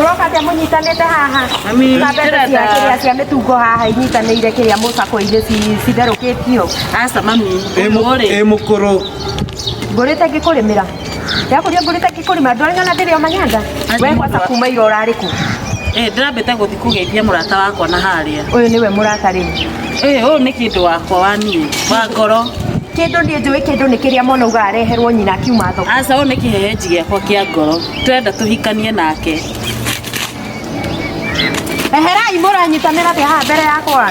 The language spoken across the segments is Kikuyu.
Mũroka atĩa mũnyitanĩte haha? Mami, Na mbeca cia ndĩrenda- kĩrĩa cia mĩtungo haha inyitanĩire kĩrĩa mũcako-inĩ citherũkĩtio. Aca mami, ũyũ rĩ, Ĩ mũkũrũ. Ngũrĩte ngĩkũrĩmĩra. Ndakũria ngũrĩte ngĩkũrĩmĩra ndwarĩng'ana ndĩrĩ o manyanga. We kwanza kuma ira ũrarĩ kũ? Eh, ndĩrambĩte gũthiĩ kũgeithia mũrata wakwa na harĩa. Ũyũ nĩwe mũrata rĩu. Eh, ũyũ nĩ kĩndũ wakwa wa niĩ, wa ngoro. Kĩndũ niĩ njũĩ kĩndũ nĩ kĩrĩa mwana ugaga areherwo nyina akiuma thoko. Aca ũyũ nĩ kĩhehenji gĩakwa kĩa ngoro. Tũrenda tũhikanie nake. Eherai mũranyitanĩra atĩa haha mbere yakwa?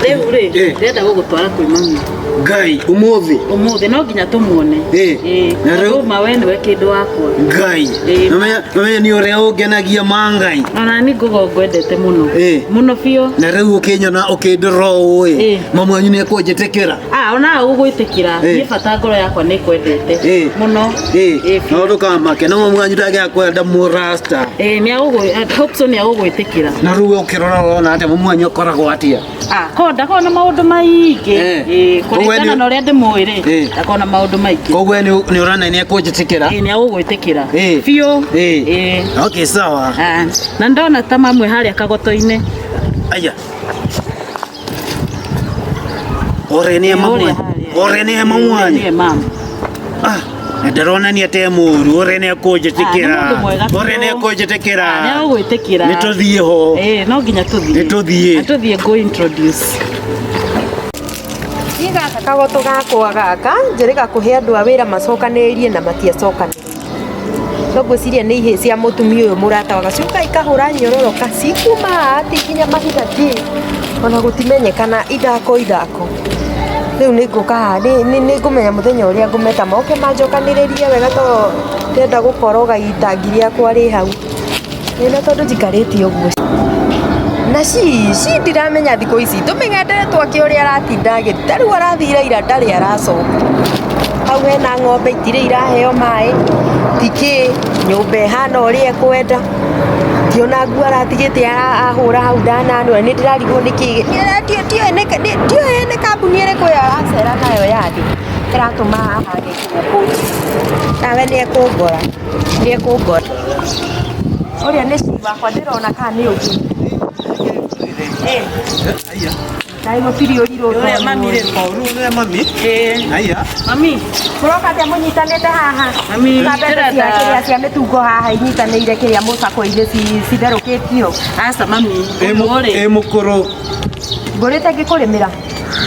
Rĩu rĩ, Eh. ndĩrenda gũgũtwara kwĩ mami. Ngai ũmũthĩ. Ũmũthĩ no nginya tũmuone. Eh. Eh, Na rĩu- tondũ ma we nĩwe kĩndũ wakwa. Ngai. Eh. Namenya nĩ ũrĩa ũngenagia ma Ngai. Ona ni ngũgo ngwendete mũno. Eh. Mũno biũ. Na rĩu ũkĩnyona ũkĩndora ũũ ĩ. Eh. Mamu wanyu nĩ ekũnjĩtĩkĩra. Ah, ona ũgũgwĩtĩkĩra. Eh. Niĩ bata ngoro yakwa nĩ ĩkwendete. Eh. Mũno. Ĩ. Eh, biũ. No ndũkamake no mamu wanyu ndangĩaga kwenda mũrasta. Eh, nĩ agũgũ hope so nĩ agũgwĩtĩkĩra. Na rĩu we ũkĩrora ũrona atĩa mamu wanyu akoragwo atĩa? Ah, ko ndakorwo na maũndũ maingĩ. Eh. Eh, Koguo kũringana nĩ- na ũrĩa ndĩmũĩ rĩ, Eh. ndakorwo na maũndũ maingĩ. Koguo we nĩ ũrona nĩ ekũnjĩtĩkĩra? Eh, nĩ agũgwĩtĩkĩra. Eh. Biũ. Eh. Eh. Okay, sawa. Ah, na ndona ta mamwe harĩa kagoto-inĩ. Aya. Ore nĩ mamu. Ũrĩa harĩa. Ore nĩ mamu wanyu. Nĩwe mamu. Ah, ndĩronania te mũru ũrĩa nĩ ekũnjĩtĩkĩra Ah, nĩ mũndũ mwega biũ. ũrĩa nĩ ekũnjĩtĩkĩra Nĩ agũgwĩtĩkĩra. nĩ tũthiĩ ho Eh, no nginya tũthiĩ. Nĩ tũthiĩ. Na tũthiĩ ngũ introduce. Niĩ gaka kagoto gakwa gaka njĩrĩga kũhe andũ a wĩra macokanĩrĩrie na matiacokanĩrĩirie. No ngwĩciria nĩ ihĩĩ cia mũtumia ũyũ mũrata wakwa ciũkaga ikahũra nyororoka cikuma haha ti nginya mahiga kĩ ona gũtimenyekana ithako ithako. Rĩu nĩ ngũka haha nĩ ngũmenya mũthenya ũrĩa ngũmeta moke manjokanĩrĩrie wega tondũ ndĩrenda gũkoroga itangi rĩakwa rĩ hau. Ĩ na tondũ njikarĩte ũguo na ci ci ndiramenya thikũ ici tũmĩgendere twake ũrĩa aratinda agĩthiĩ ta rĩu arathire ira ndarĩ aracoka. Hau hena ng'ombe itirĩ iraheo maĩ ti kĩ nyũmba ĩhana ũrĩa ĩkwenda ti ona nguo aratigĩte ahũra hau ndananua nĩ ndĩrarigwo nĩkĩ ndiũĩ nĩ kambuni ĩrĩkũ ĩyo aracera nayo ya thĩ ĩratũma ahane gũkũ. Nawe nĩ ekũngora nĩ ekũngora. Ũrĩa nĩ ci wakwa ndĩrona kana nĩ ũngĩ. Eh. Kaĩ gũtirĩ ũrirũ Ũrĩa mami rĩ. Rĩu nĩ mami. Eh. Aya. Mami, Mũroka atĩa mũnyitanĩte haha? Mami, Na mbeca cia ndĩrenda- kĩrĩa cia mĩtungo haha inyitanĩire kĩrĩa mũcako-inĩ citherũkĩtio. Aca mami, ũyũ rĩ. Ĩ mũkũrũ. Ngũrĩte ngĩkũrĩmĩra.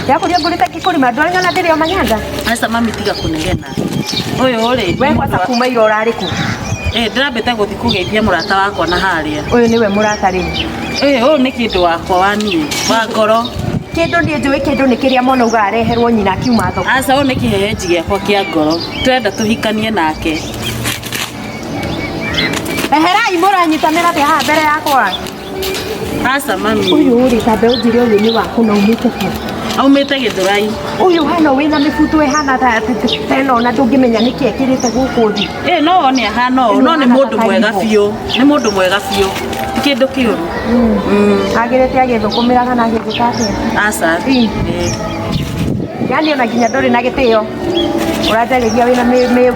Ndakũria ngũrĩte ngĩkũrĩmĩra ndwarĩng'ana ndĩrĩ o manyanga. Aca mami tiga kũnegena. Ũyũ rĩ. We kwanza kuma ira ũrarĩ kũ? Eh, ndĩrambĩte gũthiĩ kũgeithia mũrata wakwa na harĩa. Ũyũ nĩwe mũrata rĩu. Eh, ũyũ nĩ kĩndũ wakwa wa niĩ, wa ngoro. Kĩndũ niĩ njũĩ kĩndũ nĩ kĩrĩa mwana ugaga areherwo nyina akiuma thoko. Aca ũyũ nĩ kĩhehenji gĩakwa kĩa ngoro. Tũrenda tũhikanie nake. Eherai mũranyitanĩra atĩa haha mbere yakwa? Aca mami. Ũyũ rĩ tambe ũnjĩre ũyũ nĩ waku na umĩte kũ? Aumĩte Gĩthũrai. Ũyũ hana wĩna mĩbuto ĩhana ta ta ĩno na ndũngĩmenya nĩkĩ ekĩrĩte gũkũ thĩ. Eh, no wone ahana ũũ, no nĩ mũndũ mwega biũ. Nĩ mũndũ mwega biũ. Ti kĩndũ kĩũru. Agĩrĩte agĩthũkũmĩra kana agĩgĩka atĩa? Aca. Ĩ. Eh. Yani ona nginya ndũrĩ na gĩtĩo ũranjarĩria wĩna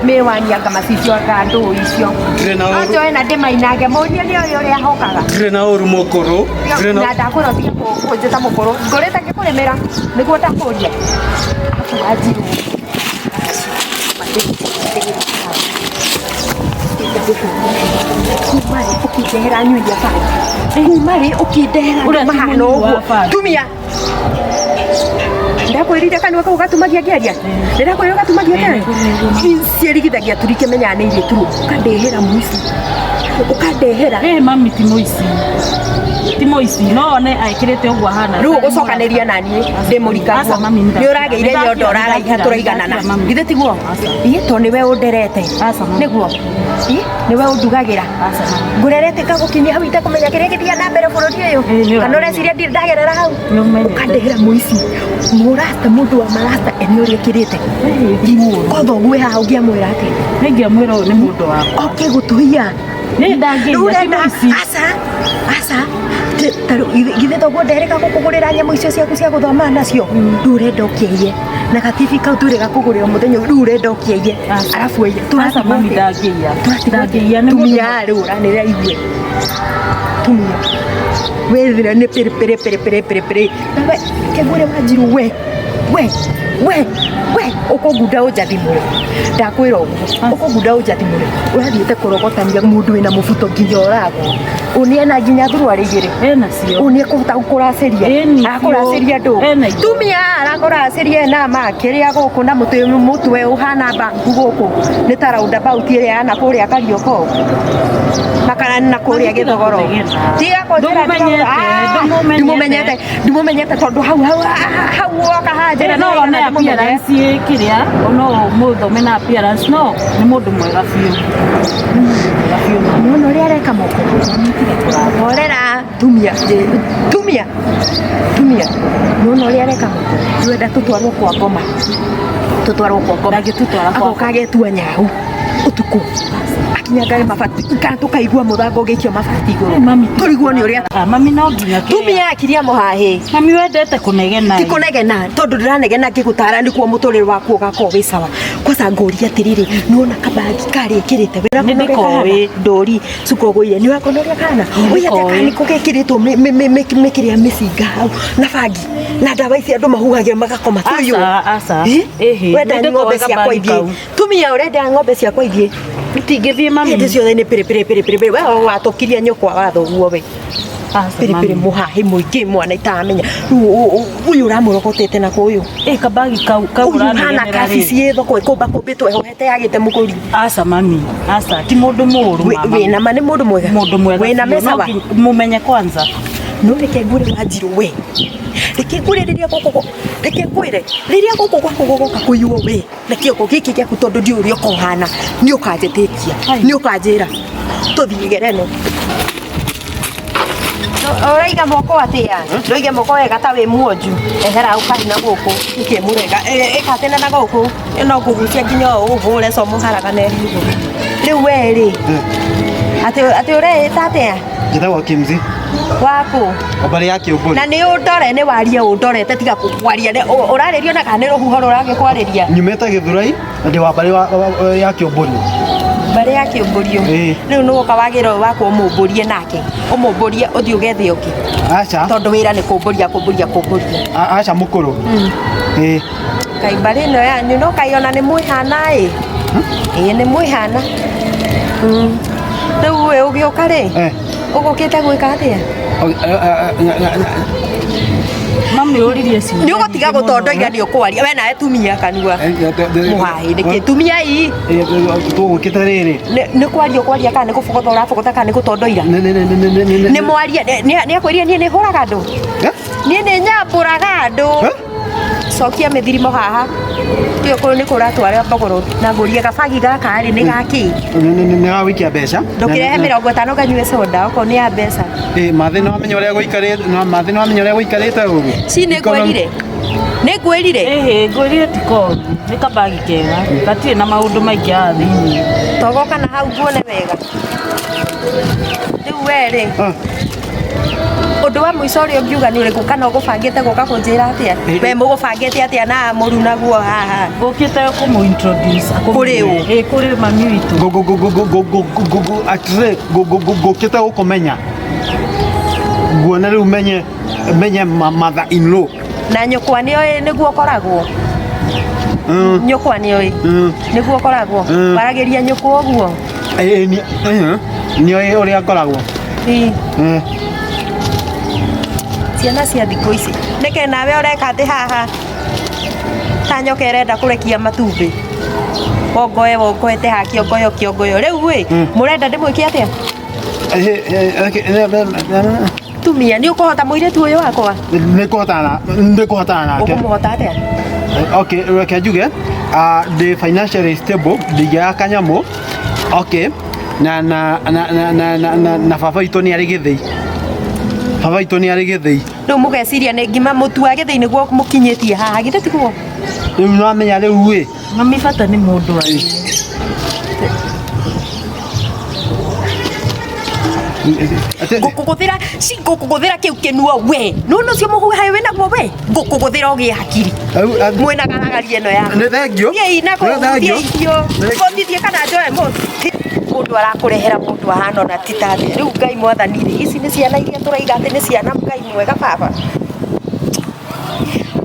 mĩwani anga macicio anga ndũũ icio. Ndirĩ na ũru. No njoe na ndĩmainange mũrie nĩ ũyũ ũrĩa hokaga. Ndirĩ na ũru mũkũrũ. Ndirĩ na Na ndakwĩra ũtige kũnjĩta mũkũrũ ngũrĩte ngĩkũrĩmĩra nĩguo ndakũria. Aku wanjirũ. Kuma rĩ ũkĩndehera nyui ya bangi. Kuma rĩ ũkĩndehera Ũrĩa andũ ti mahana mũnyui wa ũguo. bangi. Tumia. Ndakwĩrire kanua kau gatumagia ngĩaria. Ndĩrakwĩrire gatumagia ngĩaria. Ciĩrigithagia turi kĩmenyaga nĩ irio turu. Ũkandehera mũici. Ũkandehera. Eh, mami ti mũici. Ti mũici. No wone ekĩrĩte ũguo ahana. Rĩu ũgũcokanĩria na niĩ ndĩ mũrikaguo. Aca, mami, nĩ Nĩ ũragĩire ndakira, nyondo ũraraiha ndakira, tũraiganana. ndakira, mami. Githĩ tiguo? Aca. Ĩ to nĩwe ũnderete. Aca, mami. Nĩguo. Ĩ nĩwe ũndugagĩra. Aca, mami. Ngũrerete ngagũkinyia hau itekũmenya kĩrĩa gĩthiaga na mbere bũrũri ũyũ. Ĩ, nĩ Kana ũramenya. ũreciria ndirĩ ndagerera hau? Nĩ ũmenyete. Ũkandehera mũici. Mũrasta mũndũ wa marasta ene ũrĩa ekĩrĩte. Ĩ, ti mũũru. Kothoguo haha ũngĩamwĩra atĩa? Nĩngĩamwĩra ũyũ nĩ mũndũ wakwa. Oke gũtũiya. Nĩ ndangĩiya, Rĩu ti ũrenda mũici. aca aca ti Githĩ toguo nderĩga gũkũgũrĩra nyamũ icio ciaku cia gũthoma nacio rĩu ũrenda ũkĩaiye na gatibi kau twĩrĩga kũgũrĩra mũthenya ũyũ, rĩu ũrenda ũkĩaiye Aca. arabu aiye Aca mami ndangĩiya. Ndangĩiya nĩ mũndũ tumia rĩu ũranĩrĩra igue tumia wethire nĩ pĩrĩ pĩrĩ pĩrĩ pĩrĩ pĩrĩ pĩrĩ nawe kengũre wanjiru we we we we ũkũngunda ũnjathimũre ndakwĩra ũguo ũkũngunda ũnjathimũre ũrathiĩte kũrogotania mũndũ wĩna mũbuto nginya ũragwo ũnĩena nginya thuruarĩ igĩrĩ Ena cio. ũũ nĩ ekũhota gũkũracĩria Ĩni biũ. arakũracĩria ndũ Ena indo. tumia arakũracĩria ena ma kĩrĩa gũkũ na mũtĩ mũtwe ũhana bangu gũkũ nĩ ta roundabout ĩrĩa yana kũrĩa Karioko na kana na kũrĩa Mami, tiga Gĩthogoro kũnegena. tiga kũnjĩra Ndũmũmenyete, ndũmũmenyete. ndimũmenyete ndimũmenyete tondũ hau hau hau woka haha njĩra No nĩ one ndimũmenyete. appearance ĩ kĩrĩa no mũthome na appearance no nĩ mũndũ mwega biũ. Nĩ mũndũ mwega biũ mami. Nĩwona ũrĩa areka moko horera tumia tumia tumia nĩwona ũrĩa areka moko ndĩrenda tũtwarwo kwa ngoma tũtwarwo kwa ngoma Ndangĩtũtwara kwa agoka agetua nyau ũtukũ akinyangage mabati kana tũkaigua mũthanga ũgĩikio mabati igũrũ Eh, mami, tũrigwo nĩ ũrĩa Ah, mami no nginya kĩrĩa. tumia akiria mũhahĩ Mami wendete kũnegena. ti kũnegena tondũ ndĩranegena ngĩgũtara nĩkuo mũtũrĩre waku ũgakorwo wĩ sawa kwanza ngũria atĩrĩrĩ nĩwona kabagi karĩa ĩkĩrĩte Nĩ ndĩkoĩ. ndũri cuka ũgũire nĩ wakona ũrĩa kahana ũyũ atĩa Ndĩkoĩ. kana nĩko gekĩrĩtwo mĩkĩrĩa mĩcinga hau na bangi na ndawa ici andũ mahuhagia magakoma tũyũ Aca, aca. Ĩhĩ, wenda nĩ ng'ombe ndĩkoĩ ciakwa kabagi ithiĩ kau. tumia ũrenda ng'ombe ciakwa ithiĩ Itingĩthiĩ mami. hĩndĩ ciothe nĩ pĩrĩ pĩrĩ pĩrĩ pĩrĩ pĩrĩ we watũkiria nyũkwa wa thoguo we Aca, pĩrĩ pĩrĩ mami. mũhahĩ mũingĩ mwana itaramenya rĩu ũyũ ũramũrogotete nako ũyũ Ĩ kabagi kau kau ũyũ hana ũranegenera rĩ. kabici ĩ thoko ĩkũmba kũmbĩtwo ĩhohete yagĩte mũgũri Aca mami, aca ti mũndũ mũũru mama. wĩna ma nĩ mũndũ mwega Mũndũ mwega. wĩna biũ, no mecawa nginya mũmenye kwanza. no reke ngwĩre wanjirũ we reke ngwĩre rĩrĩa gũkũ reke ngwĩre rĩrĩa gũkũ gwaku gũgoka kũiywo we na kĩongo gĩkĩ gĩaku tondũ ndiũĩ ũrĩa ũkohana nĩ ũkanjĩtĩkia Ai. nĩ ũkanjĩra tũthiĩ gereno ũraiga moko atĩa ndũige moko wega ta wĩ muonju ehera hau karĩ na gũkũ nĩkĩ mũrega ĩkatĩna na gũkũ ĩno ngũgucia nginya ũũ ũhũre co mũharagane rĩu we rĩ atĩ atĩ ũreĩta atĩa Njĩtagwo Kimzi waku mbarĩ ya Kĩũmbũri na nĩ ũndore nĩ warie ũndorete tiga kwaria ũrarĩrio na kana nĩ rũhuho rũragĩkwarĩria nyumĩte Gĩthurai na ndĩ wa mbarĩ ya Kĩũmbũri mbarĩ ya kĩũmbũrio Ĩĩ. rĩu nĩ woka wagĩra ũyũ wakwa ũmũmbũrie nake ũmũmbũrie ũthiĩ ũgethe ũngĩ aca tondũ wĩra nĩ kũmbũria kũmbũria kũmbũria aca mũkũrũ ĩĩ kai mbarĩ ĩno yanyu no kai ona nĩ mwĩhana ĩ ĩĩ nĩ mwĩhana rĩu ĩ ũgĩũka rĩ Eh. ũgũkĩte gwĩka atĩa Mami ũririe ciũria. nĩ ũgũtiga nyingĩ mũno. gũtondoira nĩ ũkwaria we nawe tumia kanua mũhahĩ nĩkĩ tumia ii tũgũkĩte rĩrĩ nĩ kwaria ũkwaria kana nĩ kũbogotha ũrabogotha kana nĩ gũtondoira nĩ mwaria nĩ akwĩrire niĩ nĩ hũraga andũ niĩ nĩ nyambũraga andũ cokia mĩthirimo haha tiyo kũrĩ nĩ kũratwara mbogoro na ngũrie gabagi gaka rĩ nĩ gakĩ nĩ ga gũikia mbeca ndũkĩrehe 50 nganyue soda okorwo nĩ ya mbeca mathĩ nĩ wamenya ũrĩa gũikarĩte mathĩ nĩ wamenya ũrĩa gũikarĩte ũguo ci nĩ ngwĩrire nĩ ngwĩrire Ĩhĩ, ngwĩrire ti koru. Nĩ kabagi kega. Gatirĩ na maũndũ maingĩ haha thĩinĩ. togoka na hau nguone wega rĩu we rĩ ũndũ wa mũico ũrĩa ũngiuga nĩ ũrĩkũ kana ũgũbangĩte gũka kũnjĩra atĩa we mũgũbangĩte atĩa na mũru naguo haha Ngũkĩte kũmũ introduce. Kũrĩ ũ? Ĩ, kũrĩ mami witũ. Atĩrĩ ngũkĩte gũkũmenya nguone rĩu menye menye mother in law na nyũkwa nĩoĩ nĩguo ũkoragwo nyũkwa nĩoĩ nĩguo ũkoragwo waragĩria nyũkwa ũguo nĩoĩ ũrĩa ngoragwo Ĩ, ciana cia thikũ ici nĩkĩ nawe ũreka atĩ haha ta nyoka ĩrenda kũrekia matumbĩ wongoe wongoete ha kĩongoyo kĩongoyo rĩu ĩ mũrenda ndĩmwĩke atĩa tumia nĩ ũkũhota mũirĩtu ũyũ wakwa nĩ kũhotana nĩ kũhotana nake ũkũmũhota atĩa okay reke njuge ndĩ financially stable ndingĩaga kanyamũ okay na na na na na na na na baba witũ nĩ arĩ gĩthĩi baba witũ nĩ arĩ gĩthĩi rĩu mũgeciria nĩ ngima mũtu wa gĩthĩi nĩguo mũkinyĩtie haha githĩ tiguo rĩu nĩwamenya rĩu ĩ Mami bata nĩ mũndũ arĩe. Atĩ- Ngũkũgũthĩra ci ngũkũgũthĩra kĩu kĩnua we. Nũnũ ũcio mũhuhaĩ wĩnaguo we. Ngũkũgũthĩra ũgĩe hakiri. Au- au- Mwĩna garagaria ĩno yaku. Nĩ thengio. Thiĩi na Nĩ kũu, thengio. thiĩi biũ. Nĩ- Botithie kana njoe mũtu. Mũndũ arakũrehera mũndũ ahana ona ti ta thĩ. Rĩu Ngai mwathani rĩ, ici nĩ ciana iria tũraiga atĩ nĩ ciana Ngai mwega baba.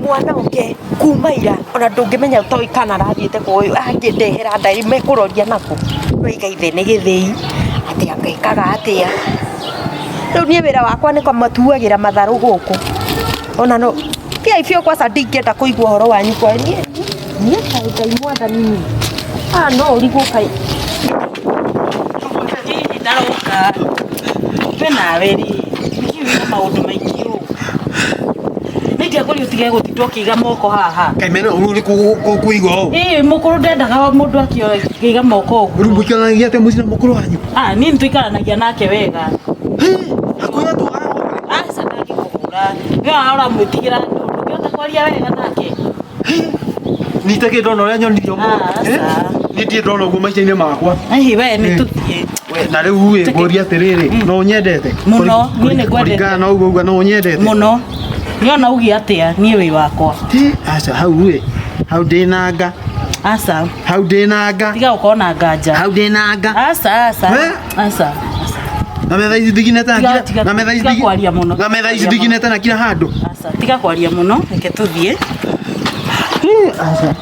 Mwana ũke kuma ira ona ndũngĩmenya toĩ kana arathiĩte kwa ũyũ angĩndehera ndaĩ mekũroria nakũ. Noiga ithe nĩ gĩthĩi atĩ angĩkaga atĩa. Rĩu niĩ wĩra wakwa nĩ kũmatuagĩra matharũ gũkũ. Ona no thiai biũ kwaca ndingĩenda kũigua ũhoro wanyu kwa niĩ niĩ kaĩ Ngai mwathani niĩ. Ah no ũrigwo kaĩ Hihi ndaroka we nawe rĩ nĩkĩ wĩna maũndũ maingĩ ũũ nĩ ndiakũria ũtige gũtinda ũkĩiga moko haha. Kaĩ mena ũru nĩ kũigua ũũ? Ĩĩ mũkũrũ ndendaga mũndũ akĩiga moko ũguo. Rĩu mũikaranagia atĩa mũciĩ na mũkũrũ wanyu? Ah, niĩ nĩtũikaranagia nake wega. Hakuhĩ atũhara. Aca ndangĩkũhũra. We ũramwĩtigĩra ndũngĩhota kwaria wega nake. Nite kĩ ndona ũrĩa nyonirio Ah, aca. Niĩ ndirĩ ndona ũguo maica-inĩ makwa. Hihi we nĩ tũthiĩ. Na rĩu ĩ ngũria atĩrĩrĩ, no ũnyendete? Mũno, niĩ nĩ ngwendete. Kũringana na ũguo uga no ũnyendete? Mũno. Nĩ ona uge atĩa niĩ wĩ wakwa. Ti, aca hau ĩ, hau ndĩna nga, Aca hau ndĩna nga, tiga gũkorwo na nganja. hau ndĩna nga. Aca aca Eh? aca. Na metha ici thiginete na Tiga- kila- tiga- na metha ici tiga thigi- kwaria mũno. na metha ici Kwaria mũno. thiginete na kila handũ. Aca tiga kwaria mũno reke tũthiĩ. Aca.